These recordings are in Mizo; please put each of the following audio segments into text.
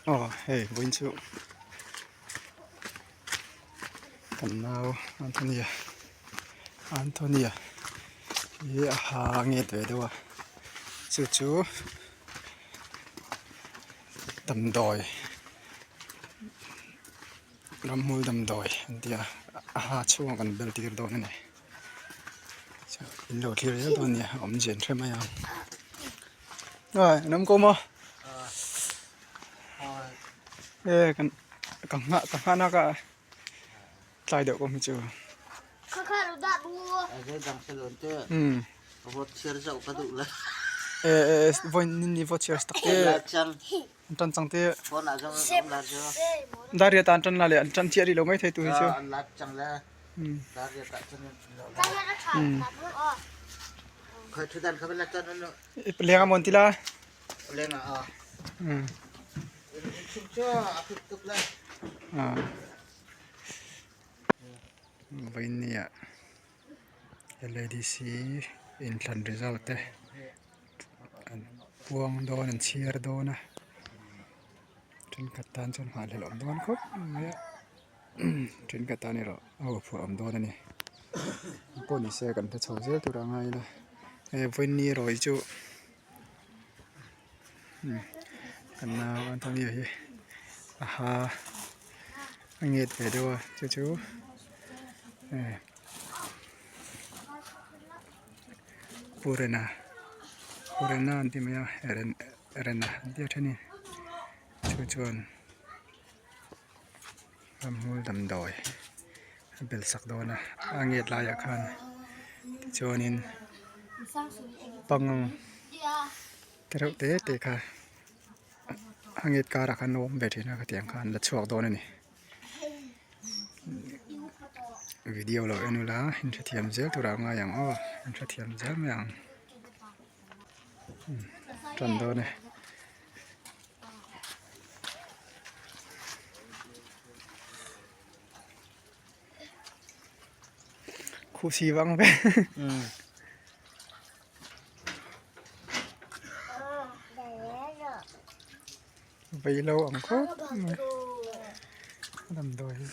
Aw hei vawiin chu kan nau Anthony-a Anthony-a hi a ha nget ve deuh a chu chu damdawi ramhmul damdawi an ti a a ha chhungah kan bel tir dawn a ni. In lo thlir zel dawn a nia a awmzia an hre mai ang an awm kawm a e kan ka nghah ka nghah nak a tlai deuh kawm hi chu umm e e vawiin ni vote chhiar tak te an tan chang te dariat ah an tan la leh an tan chiah rih lo maithei tur hi chu. Leng a mawn ti la vawiin ah L A D C inthlan result te an puang dawn an chhiar dawn a thenkhat tan chuan nghahhlelh awm dawn khawp mai a. Thenkhat tan erawh a huphurh awm dawn a ni pawh ni se kan hre chho zel tur a ngai ila hei vawiin erawh hi chu kan nau Anthony-a hi a ha a nget ve deuh a chu chu Pu Rena Pu Rena an ti mai a Rena an tia then in chu chuan. Ramhmul damdawi a bel sak dawn a a nget laiah khan tichuanin pangang te reuh te te kha a nget karah khan a awm ve thin a khatiang khan la chhuak dawn a ni video lo en ula in hrethiam zel turah a ngai ang aw in hrethiam zel mai ang tan dawn e. Khuhsi vang ve. Vei lo ang khawp mai damdawi hi.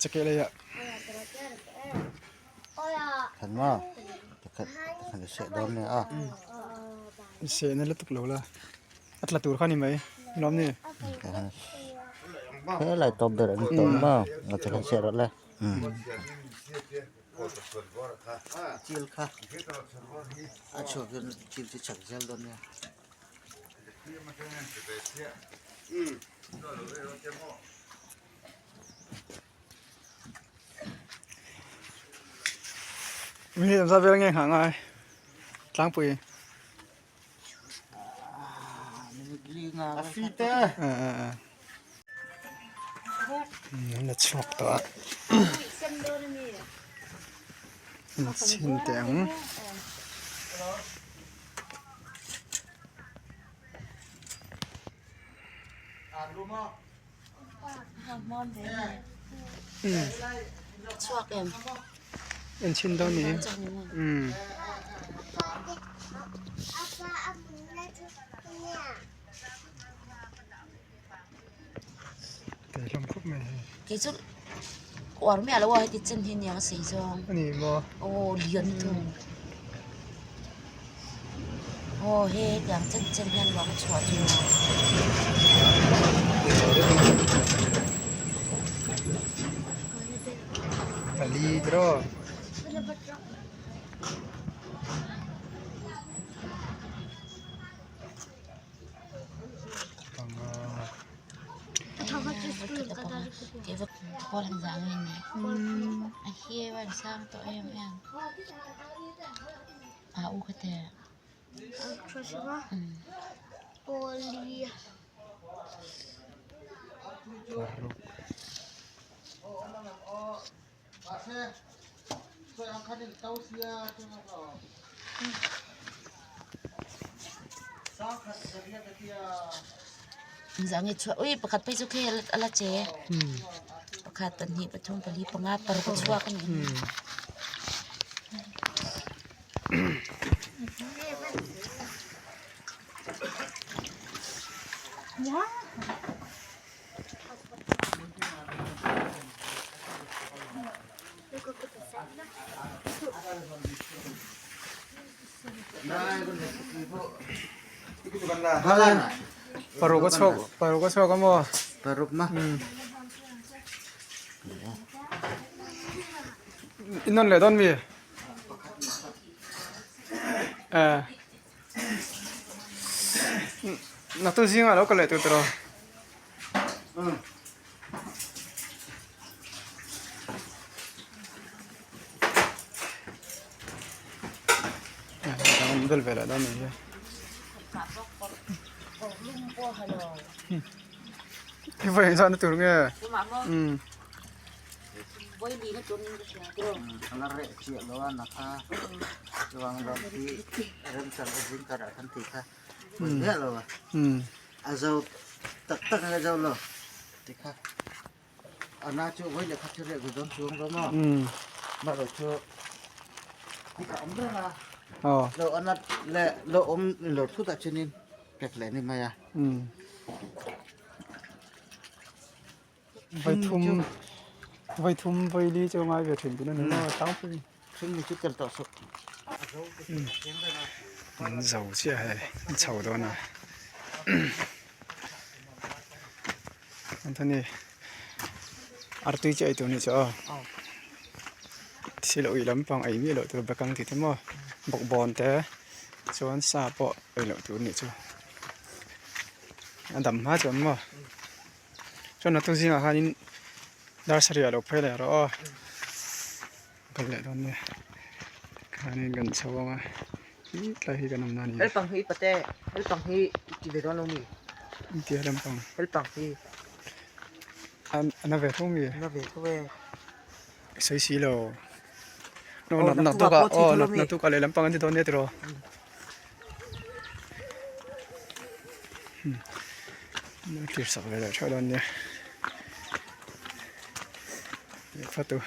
Chake lei ah. Khan ma pakhat khan i seh dawn nia a. I seh na lutuk lo la. A tla tur kha ni mai lawm ni. He lai tawp ber an tawm ma a che khan seh rawh le. Chil kha a chhuak hian chil chu chak zel dawn nia. Mi hi engzat vel nge nghah ngai tlangpui an la chhuak tawh a an chhin teh ang. En chhin dawn ni umm tei hlawm khawp mai hei ani maw Aw he hetiang chen chen hian ruang a chhuah chu pali tiraw. Pakhat phei chu khi a la che pakhat pahnih pathum pali panga paruk a chhuak a ni. Paruk a chhuak paruk a chhuak a maw? Paruk ma. I nawn leh dawn mi? Eh. Naktuk zingah lo kal leh tur tiraw? Bel vel ah dawn ni hi. Hei vawi engzah na tur nge? A zo tak tak a zo lo ti kha ana chu voi leh khat chu reh ve dawn chuang rawh maw marawh chu ka awm reng a lo ana leh lo awm lo thut ah chuanin pek leh ni mai a. Vai thum vai thum vai li chu ngai ve thin tih a ni maw tlangpui. An zo chiah hei an chho dawn a Anthony artui chu ei tur anih chu aw thil ui lampang ei miah loh tur bekang tih te maw bawkbawn te chuan sa pawh ei loh tur anih chu a dam hma chuan maw chuan naktuk zingah khanin dar sarih ah lo phei leh rawh aw. Kal leh dawn nia khanin kan chho ang a ih tlai hi kan awm na a ni a. Helpang hi pate helpang hi i ti ve dawn lo mi? I ti a lampang. Helpang hi. A na ve tho mi? Na ve tho e. Sawi si lo. No na na tuk ah aw na tuk ah leh lampang an ti dawn nia tiraw. Thlir sak ve leh theuh dawn nia. Lehkha tu.